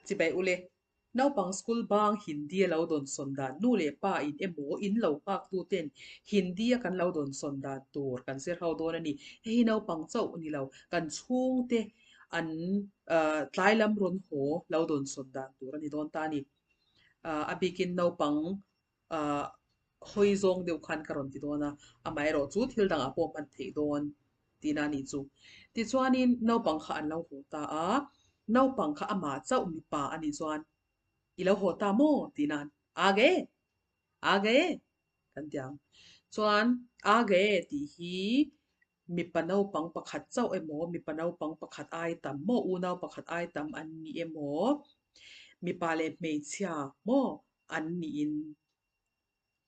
Chibai ule, naupang school bang Hindi a lo dawnsawn dan nu leh pa in emaw in lo nghak tu ten Hindi a kan lo dawnsawn dan tur kan zir ho dawn a ni. Hei hi naupang chauh ni lo, kan chhungte an tlai lam rawn haw lo dawnsawn dan tur a ni dawn ta a ni. A bikin naupang ah hawi zawng deuh khan ka rawn ti dawn a, amaherawh chu thil dangah pawh hman theih dawn tihna a nih chu. Tichuanin naupang kha an lo haw ta a, naupang kha amah chauh mipa a nih chuan i lo haw ta maw tih nan a ge a ge kan ti ang. Chuan a ge tih hi mipa naupang pakhat chauh emaw mipa naupang pakhat ai tam maw unau pakhat ai tam an ni emaw mipa leh hmeichhia maw an niin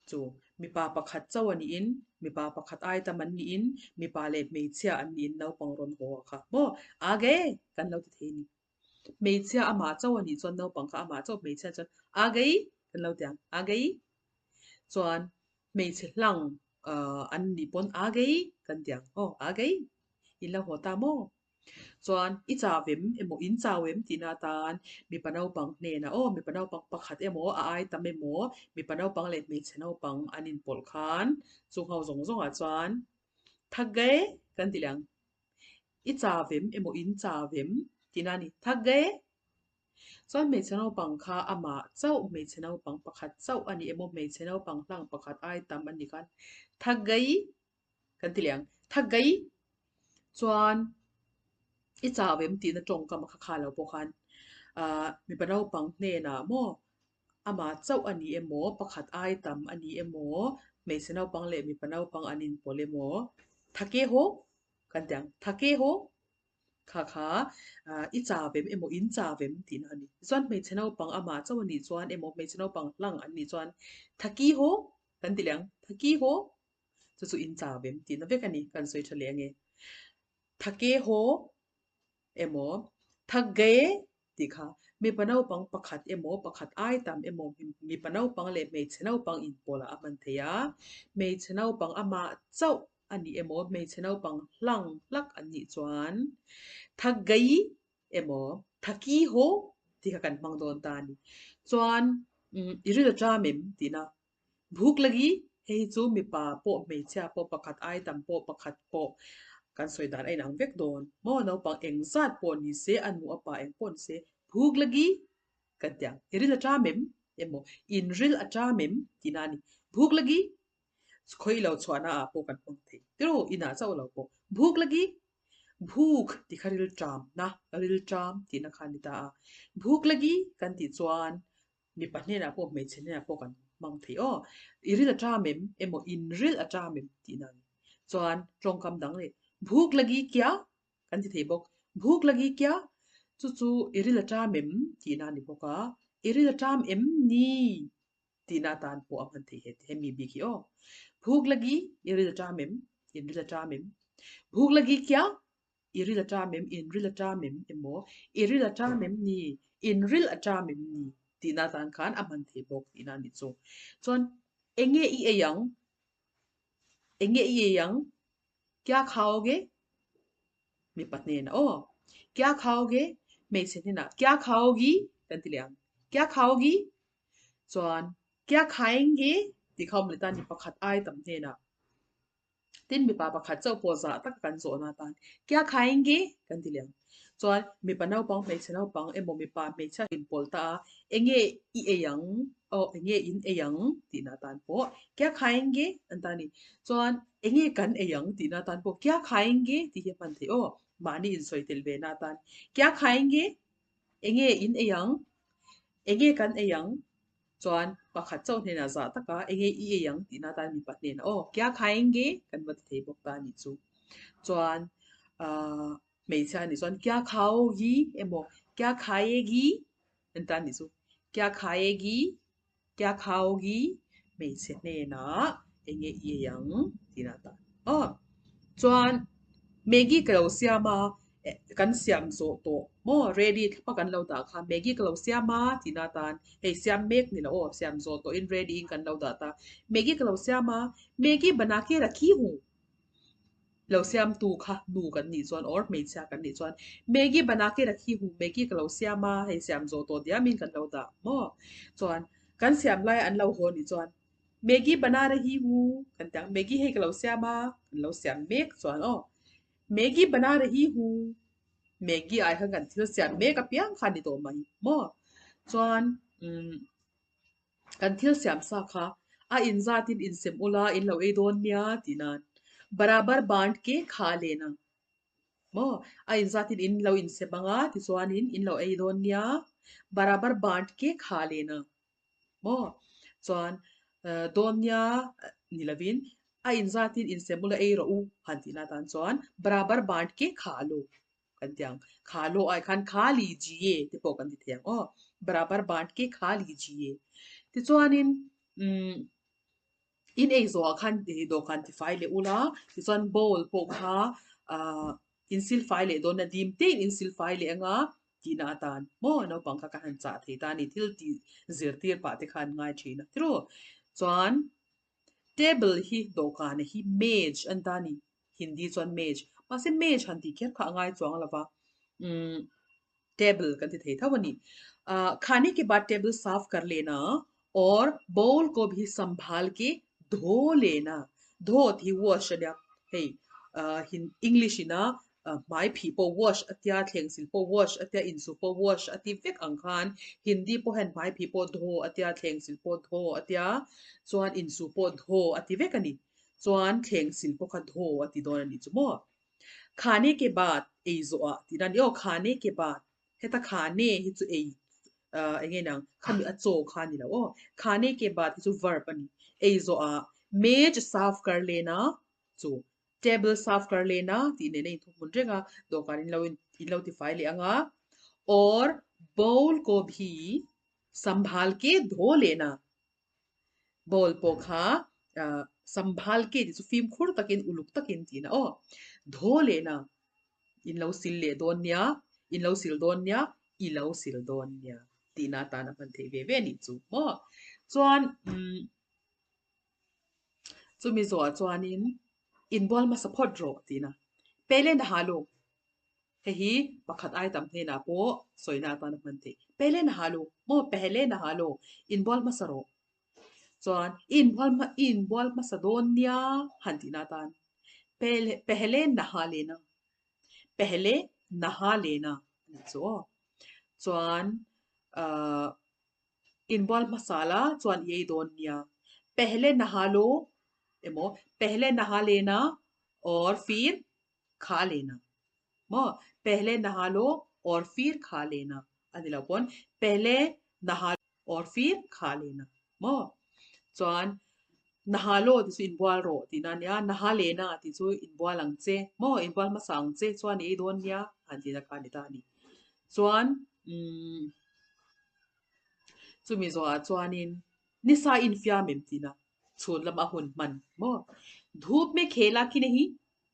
chu mipa pakhat chauh a niin mipa pakhat ai tam an niin mipa leh hmeichhia an niin naupang rawn haw a kha maw a ge kan lo ti thei a ni. Hmeichhia amah chauh a nih chuan naupang kha amah chauh hmeichhia chuan a gei kan lo ti ang a gei chuan hmeichhe hlang an nih pawn a gei kan ti ang aw a gei in lo haw ta maw chuan i chau em emaw in chau em tihna atan mipa naupang hnenah aw mipa naupang pakhat emaw a ai tam emaw mipa naupang leh hmeichhe naupang an inpawlh khan chung ho zawng zawngah chuan thak gei kan ti leh ang. I chau em emaw in chau em tihna a ni. Thak ge? Chuan hmeichhe naupang kha amah chauh hmeichhe naupang pakhat chauh a ni emaw hmeichhe naupang hlang pakhat ai tam a ni khan thak gei kan ti leh ang. Thak gei? Chuan i chau em tihna tawngkam a kha kha lo pawh khan ah mipa naupang hnenah maw amah chauh a ni emaw pakhat ai tam a ni emaw hmeichhe naupang leh mipa naupang an inpawlh emaw thake haw Kan ti ang, Thake haw kha kha i chau em emaw in chau em tihna a ni. Tichuan hmeichhe naupang amah chauh a nih chuan emaw hmeichhe naupang hlang an nih chuan Thaki haw kan ti leh ang, Thaki haw chu chu in chau em tihna vek a ni, kan sawi tha leh ange. Thake haw emaw Thake tih kha mipa naupang pakhat emaw pakhat ai tam emaw mipa naupang leh hmeichhe naupang inpawlah a hman thei a, hmeichhe naupang amah chauh a nih emaw hmeichhe naupang hlang hlak an nih chuan Thagai emaw Thaki haw tih kha kan hmang dawn ta a ni. Chuan i ril a ṭam em tihna Bhuk lagi, hei hi chu mipa pawh hmeichhia pawh pakhat ai tam pawh pakhat pawh kan sawi dan a inang vek dawn maw naupang eng zat pawh ni se a nu a pa eng pawh ni se bhuk lagi kan ti ang i ril a ṭam em emaw in ril a ṭam em tihna a ni bhuk lagi khawi lo chhuahna ah pawh kan hmang thei tiraw inah chauh lo pawh bhuk lagi bhuk tih kha ril ṭamna ril ṭam tihna kha a ni ta a bhuk lagi kan tih chuan Mipa hnenah pawh hmeichhe hnenah pawh kan hmang thei aw. I ril a ṭam em? Emaw in ril a ṭam em? tihna a ni. Chuan tawngkam dang leh Bhuk lagi kya? kan ti thei bawk. Bhuk lagi kya? Chu chu i ril a ṭam em? tihna a ni bawk a. I ril a ṭam em ni? tihna atan pawh a hman theih he hemi bik hi aw. Bhuk lagi i ril a ṭam em? In ril a ṭam em? Bhuk lagi kya? I ril a ṭam em? In ril a ṭam em? Emaw, I ril a ṭam em ni? In ril a ṭam em ni? Tihna atan khan a hman thei bawk tihna a ni chu. Chuan, eng nge i ei ang? Eng nge i ei ang? Kya khaoge? Mipa hnenah aw. Kya khaoge? Hmeichhe hnenah kya khaogi? Kan ti leh ang. Kya khaogi? Chuan, kya khaenge? Tih kha awm leh ta a ni pakhat ai tam hnenah. Tin, mipa pakhat chauh pawh zah taka kan zawhna atan Kya khayenge? kan ti leh ang. Chuan, mipa naupang, hmeichhe naupang emaw mipa hmeichhia inpawlh ta a, enge i ei ang? Aw, enge in ei ang? tihna atan pawh Kya khayenge? an ta a ni. Chuan, enge kan ei ang? tihna atan pawh Kya khayenge? tih hi a hman theih aw, mahni insawi tel vena atan Kya khayenge? Enge in ei ang? Enge kan ei ang? Chuan pakhat chauh hnenah zah taka enge i ei ang tihna atan mipa hnenah aw kya khayenge kan va ti thei bawk ta a nih chu. Chuan ahh hmeichhia a nih chuan kya khaogi emaw kya khayegi an ta a nih chu. Kya khayegi kya khaogi hmeichhe hnenah enge i ei ang tihna atan aw. Chuan Maggi ka lo siam a, kan siam zawh tawh maw ready thlapa kan lo dah kha Maggi ka lo siam a tihna atan hei siam mek ni lo aw siam zawh tawhin ready in kan lo dah ta Maggi ka lo siam a Maggi bana ke rakhi hu. Lo siamtu kha nu kan nih chuan or hmeichhia kan nih chuan Maggi bana ke rakhi hu Maggi ka lo siam a, hei siam zawh tawh diamin kan lo dah maw? Chuan kan siam lai an lo haw nih chuan Maggi bana rahi hu kan ti ang, Maggi hei ka lo siam a, kan lo siam mek chuan aw Maggi bana rahi hu Maggi ai khan kan thil siam mek apiang kha ni tawh mai maw? Chuan umm Kan thil siam sa kha a inzatin insem ula in lo ei dawn nia tih nan barabar band ke kha len ang maw? A inzatin in lo insem ang a tichuanin in lo ei dawn nia barabar band ke kha len ang maw? Chuan dawn nia ni lovin a inzatin insem ula ei rawh u han tihna tan chuan barabar band ke kha lo. Kan ti ang. Kha lawh ai khan kha lijiye te pawh kan ti thei ang aw. Barabar bant ke kha lijiye. Tichuanin umm in ei zawhah khan dawhkan tifai leh ula, tichuan bowl pawh kha ah in silfai leh dawn a, dim tein in silfai leh anga tihna atan maw naupang kha ka han chah thei ta a ni. Thil tih zirtir pah te khan ngai thin a tirw. Chuan table hi dawhkan hi mej an ta a ni. Hindi chuan mej. Mahse mej han tih kher kha a ngai chuang lo va, umm table kan ti thei tho a ni. Ah khane ke baad table saaf kar lena aur bowl ko bhi sambhal ke dho lena. Dho tih hi wash a nia. Hei ah English ina hmai phih pawh wash a tia, thleng sil pawh wash a tia, insu pawh wash a ti vek ang khan Hindi pawh hian hmai phih pawh dho a tia, thleng sil pawh dho a tia, chuan insu pawh dho a ti vek a ni. Chuan thleng sil pawh kha thaw a ti dawn a nih chu maw? Khane ke baad ei zawh ah tih na a ni aw, khane ke baad heta khane hi chu ei ah eng nge niang khami a chaw kha a ni lo aw, khane ke baad hi chu verb a ni, ei zawh ah mej saaf kar lena chu table saaf kar lena tih nen a inthuhmun reng a, dawhkan in lo in lo tifai leh ang a, aur bowl ko bhi sambhal ke dho lena. Bowl pawh kha sambhal ke tih chu fimkhur takin uluk takin tihna aw. Thaw lehna in lo sil leh dawn nia, in lo sil dawn nia, i lo sil dawn nia tihna atan a hman theih ve ve a nih chu maw. Chuan umm chumi zawhah chuanin inbual hmasa phawt rawh tihna. Pele naha lo. Hei hi pakhat ai tam hnenah pawh sawina atan a hman theih. Pehle naha lo, maw pehle naha lo, inbual hmasa rawh. Chuan i inbual hma i inbual hmasa dawn nia han tihna atan pehle pehle naha lena, pehle naha lena a nih chu aw. Chuan ahh inbual hmasa la chuan i ei dawn nia. Pehle naha lo emaw pehle naha lena or fir kha lena maw pehle naha lo aur fir kha lena a ni lo pawn pehle naha aur fir kha lena maw chuan naha lo tih chu inbual rawh tihna a nia naha lena tih chu inbual ang che maw inbual hmasa ang che chuan i ei dawn nia han tihna kha a ni ta a ni chuan umm chumi zawhah chuanin nisa infiam em tihna chhun lama hun hman maw dhup me khela khi na hi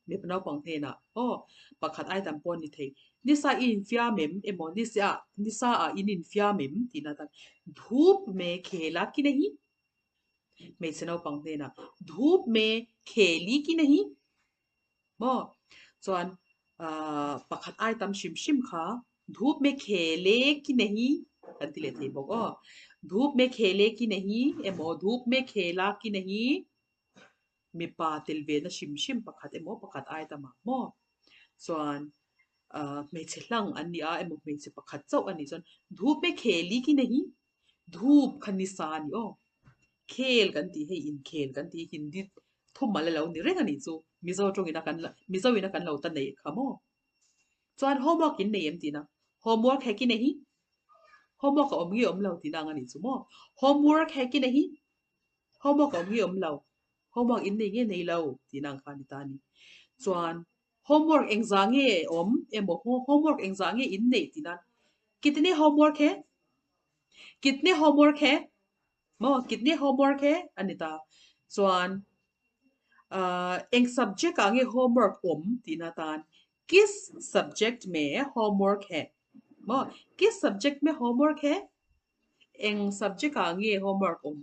Mipa naupang hnenah aw pakhat ai tam pawh a ni thei. Nisa i infiam em emaw nisa nisa ah in infiam em tihna atan Dhup me khela ki nahi? Hmeichhe naupang hnenah Dhup me kheli ki nahi? Maw? Chuan ah pakhat ai tam hrim hrim kha Dhup me khele ki nahi? Kan ti leh thei bawk aw. Dhup me khele ki nahi emaw Dhup me khela ki nahi? Mipa tel ve na hrim hrim pakhat emaw pakhat ai tam ang maw? Chuan ahh hmeichhe hlang an ni a emaw hmeichhe pakhat chauh a nih chuan Dhup e kheli ki nahi? Dhup kha nisa a ni aw. Khel kan tih hei inkhel kan tih hi Hindi thumal a lo ni reng a nih chu. Mizo tawngin a kan la Mizo in a kan lo ta neih kha maw? Chuan homework in nei em tihna? Homework he ki nahi? Homework a awm nge awm lo tihna ang a nih chu maw? Homework he ki nahi? Homework a awm nge awm lo? Homework in nei nge nei lo? Tihna ang kha a ni ta a ni. Chuan homework engzah nge awm emaw homework engzah nge in neih tihna Kitne homework he? Kitne homework he? Maw kitne homework he? A ni ta. Chuan ahh eng subject ah nge homework awm tihna atan Kis subject me homework he? Maw kis subject me homework he? Eng subject ah nge homework awm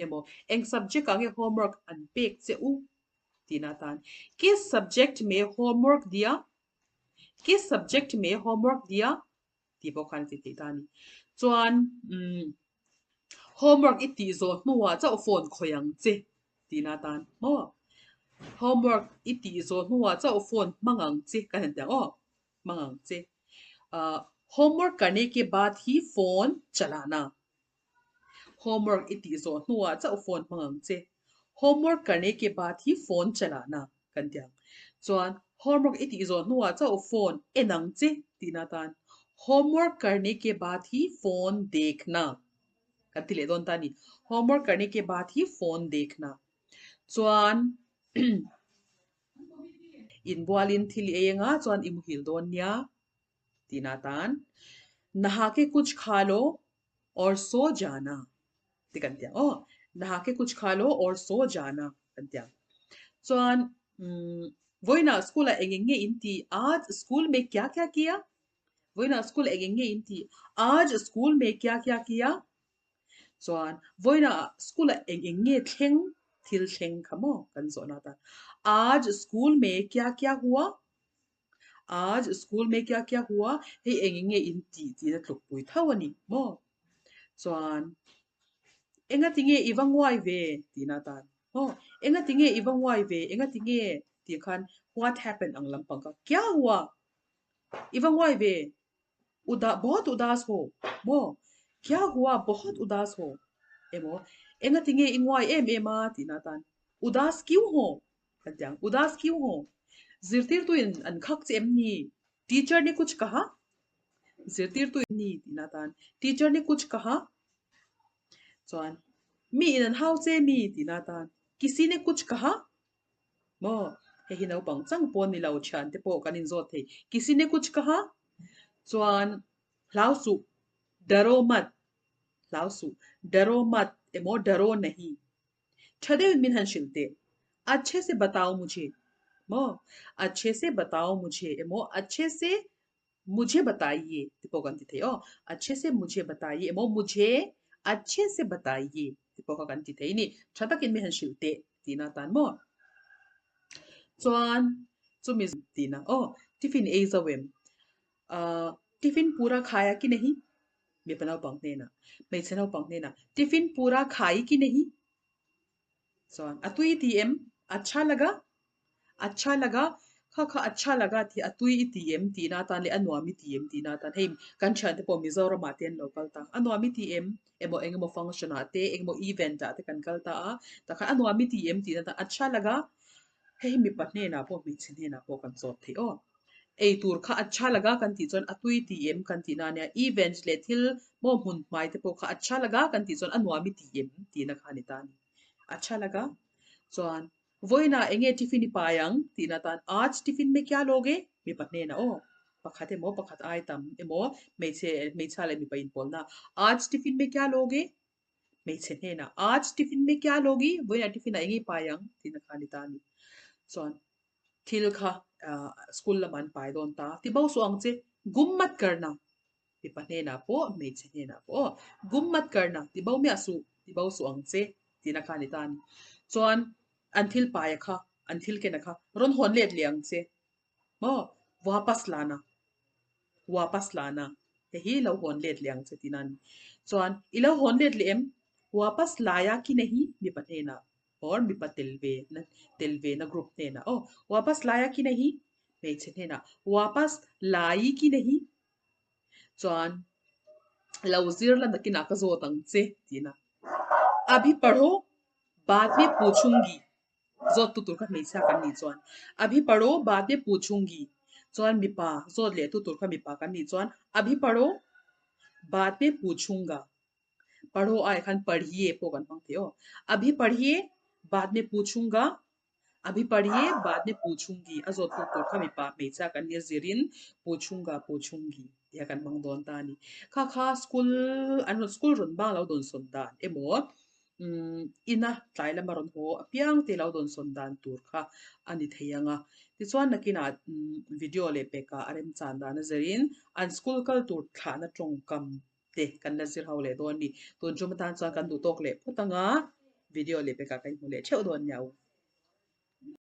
emaw eng subject ah nge homework an pek che u? Tihna atan Kis subject me homework diya? Kis subject me homework diya? Tih pawh khan a ti theih ta a ni. Chuan umm homework i tih zawh hnuah chauh phone khawih ang che tihna atan maw? Homework i tih zawh hnuah chauh phone hmang ang che kan han ti ang aw, hmang ang che. Ahh homework karne ke baad hi phone chalana. Homework i tih zawh hnuah chauh phone hmang ang che. Homework karne ke baad hi phone chalana kan ti ang. Chuan homework i tih zawh hnuah chauh phone en ang che tihna atan homework karne ke baad hi phone dekhna kan ti leh dawn ta a ni. Homework karne ke baad hi phone dekhna. Chuan inbualin thil i ei anga chuan i muhil dawn nia. Tihna atan Naha ke kuch kha lo aur so jana ti kan ti ang aw. Naha ke kuch kha lo aur so jana kan ti ang. Chuan umm vawiinah school ah eng eng nge in ti? Aaj school mein kya kya kiya? Vawiinah school ah eng eng nge in ti? Aaj school mein kya kya kiya? Chuan vawiinah school ah eng eng nge thleng thil thleng kha maw kan zawhna atan Aaj school mein kya kya hua? Aaj school mein kya kya hua? Hei eng eng nge in tih tihna tlukpui tho a ni maw? Chuan enga tinge i va nguai ve tihna atan maw? Enga tinge i va nguai ve? Enga tinge tih khan what happened ang lampang kha kya hua? I va nguai ve? Uda bahut udas ho maw? Kya hua bahut udas ho? Emaw enga tinge i nguai em em a tihna atan udas kyun ho? Kan ti ang, udas kyun ho? Zirtirtuin an khak che em ni? Teacher ne kuch kaha? Zirtirtuin ni tihna atan teacher ne kuch kaha? Chuan mi in an hau che mi tihna atan kisi ne kuch kaha? Maw? Hei hi naupang chang pawh ni lo thian te pawh kan inzawt thei. Kisi ne kuch kaha? Chuan hlau suh, daro mat, hlau suh, daro mat emaw daro nahi. Tha deuhin min han hrilh teh. Achhe se batao mujhe. Maw? Achhe se batao mujhe emaw achhe se mujhe bataiye ti pawh kan ti thei aw. Achhe se mujhe bataiye emaw mujhe achhe se bataiye ti pawh kha kan ti thei ni. Tha takin min han hrilh teh tihna atan maw? Chuan chumi tihna aw tiffin ei zo em? Ahh tiffin pura khaya ki nahi? Mipa naupang hnenah, hmeichhe naupang hnenah tiffin pura khai ki nahi? Chuan a tui i ti em? Acha laga? Acha laga? Kha kha acha laga tih a tui i ti em tihna atan leh a nuam i ti em tihna atan hei kan thiante pawh Mizoramah te an lo kal ta. A nuam i ti em? Emaw engemaw function ah te engemaw event ah te kan kal ta a, takhan a nuam i ti em tihna atan acha laga? Hei hi mipa hnenah pawh hmeichhe hnenah pawh kan zawt thei aw. Ei tur kha a tha laga kan tih chuan a tui ti em kan tihna a nia. Event leh thil maw hmun hmai te pawh kha a tha laga kan tih chuan a nuam i ti em tihna kha a ni ta a ni. A tha laga chuan vawiinah eng nge tiffin i pai ang tihna atan aaj tiffin mein kya loge? Mipa hnenah aw pakhat emaw pakhat ai tam emaw hmeichhe hmeichhia leh mipa inpawlna aaj tiffin mein kya loge? Hmeichhe hnenah aaj tiffin mein kya logi? Vawiinah tiffin ah eng nge i pai ang tihna kha a ni ta a ni. Chuan Thil kha school lamah an pai dawn ta. Ti bo suh ang che, gum mat karna. Mipa hnenah pawh, hmeichhe hnenah pawh aw, gum mat karna, ti bo miah suh, ti bo suh ang che tihna kha a ni ta a ni. Chuan an thil paia kha, an thil kena kha rawn hawn let leh ang che. Maw? Wapas lana. Wapas lana. Hei hi lo hawn let leh ang che tihna a ni. Chuan i lo hawn let leh em? Wapas laya ki nahi mipa hnenah. Or mipa tel ve na tel ve na group hnenah aw wapas laia ki nahi hmeichhe hnenah wapas lai ki nahi chuan lo zir la nakinah ka zawt ang che tihna abhi parho baad mein puchhungi zawt tu tur kha hmeichhia kan nih chuan abhi parho baad mein puchhungi chuan mipa zawt leh tu tur kha mipa kan nih chuan abhi parho baad mein puchhunga Parho ai khan parhiye pawh kan hmang thei aw. Abhi parhiye baad mein puchhunga, abhi parhiye baad mein puchhungi a zawt tuk tur kha mipa hmeichhia kan nia zirin puchhunga puchhungi tia kan hmang dawn ta a ni. Kha kha school an rawn school rawn bang lo dawn sawn dan emaw umm ina tlai lama rawn haw apiang te lo dawn sawn dan tur kha a ni thei ang a. Tichuan nakinah umm video leh pekah a remchan dan a zirin an school kal tur thlahna tawngkam te kan la zir ho leh dawn ni. Tun tum atan chuan kan duh tawk leh phawt ang a, video leh pekah kan hmu leh theuh dawn nia u.